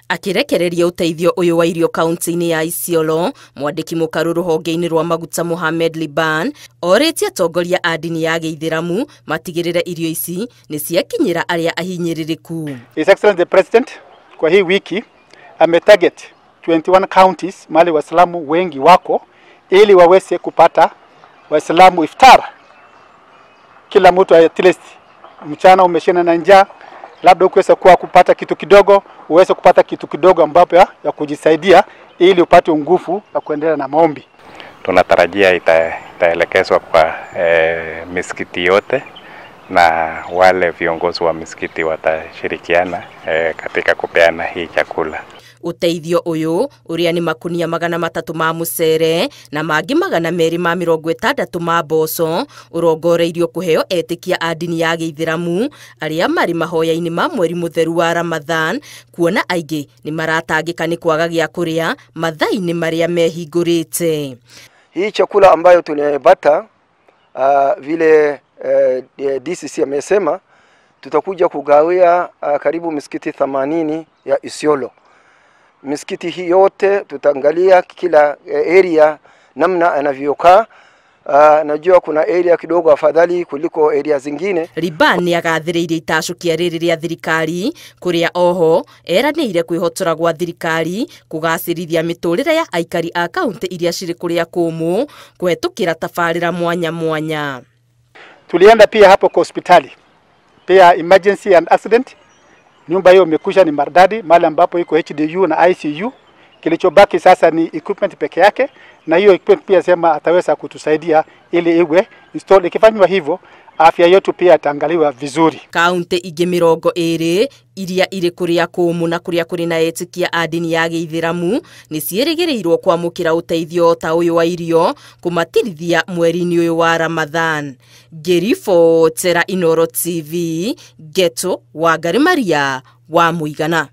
Akirekereria uteithio uyu wa irio kaunti-inĩ ya Isiolo, mwandĩki mũkaru rũhonge-inĩ rwa maguta Mohamed Liban orĩtie atongoria a ndini ya gĩithĩramu matigĩrĩre irio ici nĩ ciakinyĩra arĩa ahinyĩrĩrĩku. His Excellency the President kwa hii wiki ametarget 21 counties mahali Waislamu wengi wako ili waweze kupata Waislamu iftar. Kila mtu at least mchana umeshinda na njaa, labda ukiweza kuwa kupata kitu kidogo, uweze kupata kitu kidogo ambapo ya kujisaidia ili upate nguvu ya kuendelea na maombi. Tunatarajia itaelekezwa kwa misikiti yote na wale viongozi wa misikiti watashirikiana katika kupeana hii chakula. Uteithio uyu uria ni makunia 300 ma mucere na mangi 260 ma mboco urongoreirio kuheo etikia a ndini ya gĩithĩramu arĩa marĩ mahoya-inĩ ma mweri mũtheru wa Ramadhan, kuona aingĩ nĩ maratangĩka nĩ kwaga gĩa kũrĩa mathaa-inĩ marĩa mehingũrĩte. Hii chakula ambayo tunayepata vile DCC amesema tutakuja kugawia karibu misikiti 80 ya Isiolo. Misikiti hii yote tutaangalia kila area namna anavyokaa. Najua kuna area kidogo afadhali kuliko area zingine. Liban nĩ agathĩrĩirie itacũkia rĩrĩ rĩa thirikari kũrĩa oho eranĩire kwĩhotora gwa thirikari kũgacĩrithia mĩtũrĩre ya aikari a kaunti iria cirĩ kũrĩa kũmũ kũhetũkĩra tabarĩra mwanya mwanya. Tulienda pia hapo kwa hospitali pia emergency and accident. Nyumba hiyo imekwisha, ni maridadi, mahali ambapo iko HDU na ICU. Kilichobaki sasa ni equipment peke yake, na hiyo equipment pia sema ataweza kutusaidia ili iwe install. Ikifanywa hivyo afya yetu pia itaangaliwa vizuri. Kaunti ingĩ 20 iria irĩ kũrĩa kũmũ na kũrĩa kũrĩ na etĩkia a ndini ya gĩithĩramu nĩ ciĩrĩgĩrĩirwo kwamũkĩra ũteithio ta ũyũ wa irio kũmatirithia mweri-inĩ ũyũ wa Ramadhan. Ngĩribotera Inooro TV, Geto Wangari Maria wa Mũigana.